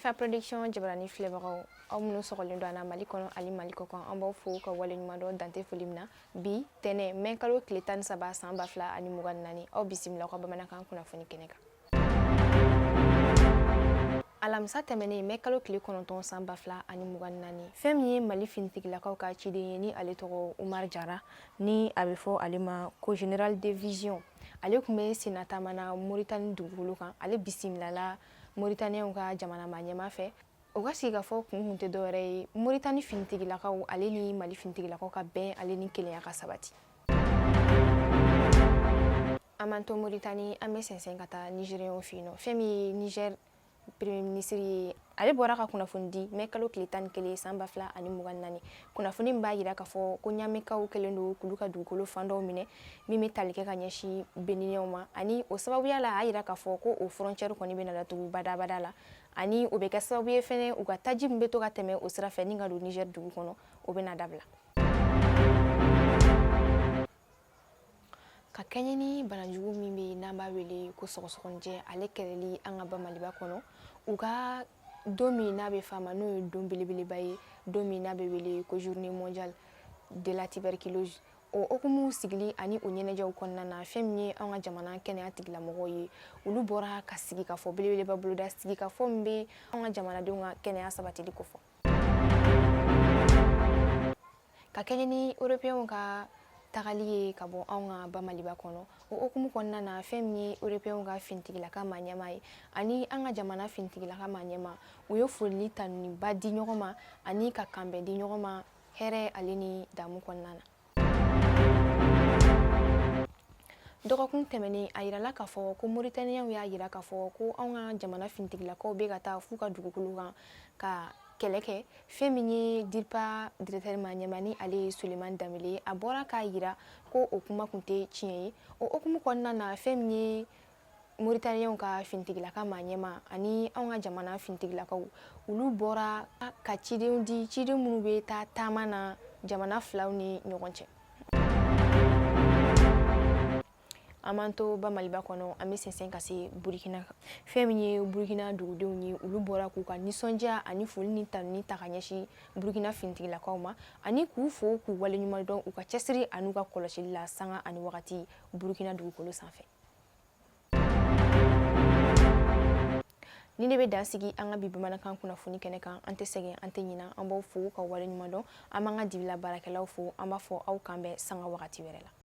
MFA Production jabarani filɛbagaw, aw minnu sɔgɔlen don an na Mali kɔnɔ ani Mali kɔkan, an b'aw fo ka waleɲuman dɔn dante foli min na. Bi tɛnɛ, mɛ kalo tile 13 san 2024, aw bisimila aw ka bamanankan kunnafoni kɛnɛ kan. Alamisa tɛmɛnen, mɛ kalo tile 9 san 2024, fɛn min ye Mali finitigilakaw ka ciden ye, ni ale tɔgɔ Umar Jara, ni a bɛ fɔ ale ma ko général de division, ale tun bɛ sennataama na Moritani dugukolo kan. Ale bisimilala Moritaniyɛnw ka jamana maa ɲɛmaa fɛ. O ka sigikafɔ kun tɛ dɔwɛrɛ ye Moritani finitigilakaw ale ni Mali finitigilakaw ka bɛn ale ni kelenya ka sabati. An b'an to Moritani, an bɛ sɛnsɛn ka taa Nizeriyɛnw fɛ yen nɔ. Fɛn min ye Niger premier ministre ye, ale bɔra ka kunnafoni di mɛ kalo tile 11 san 2024. Kunnafoni min b'a jira k'a fɔ ko Ɲamekaw kɛlen don k'olu ka dugukolo fan dɔw minɛ min bɛ tali kɛ ka ɲɛsin Beninɛw ma, ani o sababuya la, a y'a jira k'a fɔ ko o frontière kɔni bɛna datugu badabada la, ani o bɛ kɛ sababu ye fɛnɛ u ka taji min bɛ to ka tɛmɛ o sira fɛ ni ka don Niger dugu kɔnɔ, o bɛna dabila. Ka kɛɲɛ ni banajugu min bɛ yen n'an b'a wele ko sɔgɔsɔgɔnijɛ, ale kɛlɛli an ka ba Maliba kɔnɔ, u ka don min n'a bɛ f'a ma, n'o ye don belebeleba ye, don min n'a bɛ wele ko journée mondiale de la tuberculose, o hukumu sigili ani o ɲɛnajɛw kɔnɔna na, fɛn min ye an ka jamana kɛnɛya tigilamɔgɔw ye, olu bɔra ka sigikafɔ belebeleba boloda, sigikafɔ min bɛ an ka jamanadenw ka kɛnɛya sabatili kofɔ. Ka kɛɲɛ ni européenw ka tagali ye ka bɔ anw ka ba Maliba kɔnɔ, o hukumu kɔnɔna na, fɛn min ye européenw ka finitigilaka maa ɲɛmaa ye ani an ka jamana finitigilaka maa ɲɛmaa, u ye foli tanuniba di ɲɔgɔn ma ani ka kanbɛn di ɲɔgɔn ma hɛrɛ ale ni damu kɔnɔna na. Dɔgɔkun tɛmɛnen, a yirala k'a fɔ ko Mauritaniens y'a yira k'a fɔ ko anw ka jamana finitigilakaw bɛ ka taa f'u ka dugukolo kan ka kɛlɛ kɛ. Fɛn min ye DIRPA directeur maa ɲɛmaa, ni ale ye Sulemani Danbele ye, a bɔra k'a yira ko o kuma kun tɛ tiɲɛ ye. O hukumu kɔnɔna na, fɛn min ye Mauritaniens ka finitigilaka maa ɲɛmaa ani anw ka jamana finitigilakaw, olu bɔra ka cidenw di, ciden minnu bɛ taa taama na jamana filaw ni ɲɔgɔn cɛ. An b'an to ba Maliba kɔnɔ, an bɛ sɛnsɛn ka se Burukina. Fɛn min ye Burukina dugudenw ye, olu bɔra k'u ka nisɔndiya ani foli ni tanuni ta ka ɲɛsin Burukina finitigilakaw ma, ani k'u fo k'u waleɲuman dɔn u ka cɛsiri an'u ka kɔlɔsili la sanga ani wagati Burukina dugukolo sanfɛ. Ni ne bɛ dan sigi an ka bi bamanankan kunnafoni kɛnɛ kan. An tɛ sɛgɛn, an tɛ ɲina, an b'aw fo ka waleɲuman dɔn. An b'an ka dibila baarakɛlaw fo. An b'a fɔ aw kan bɛn sanga wagati wɛrɛ la.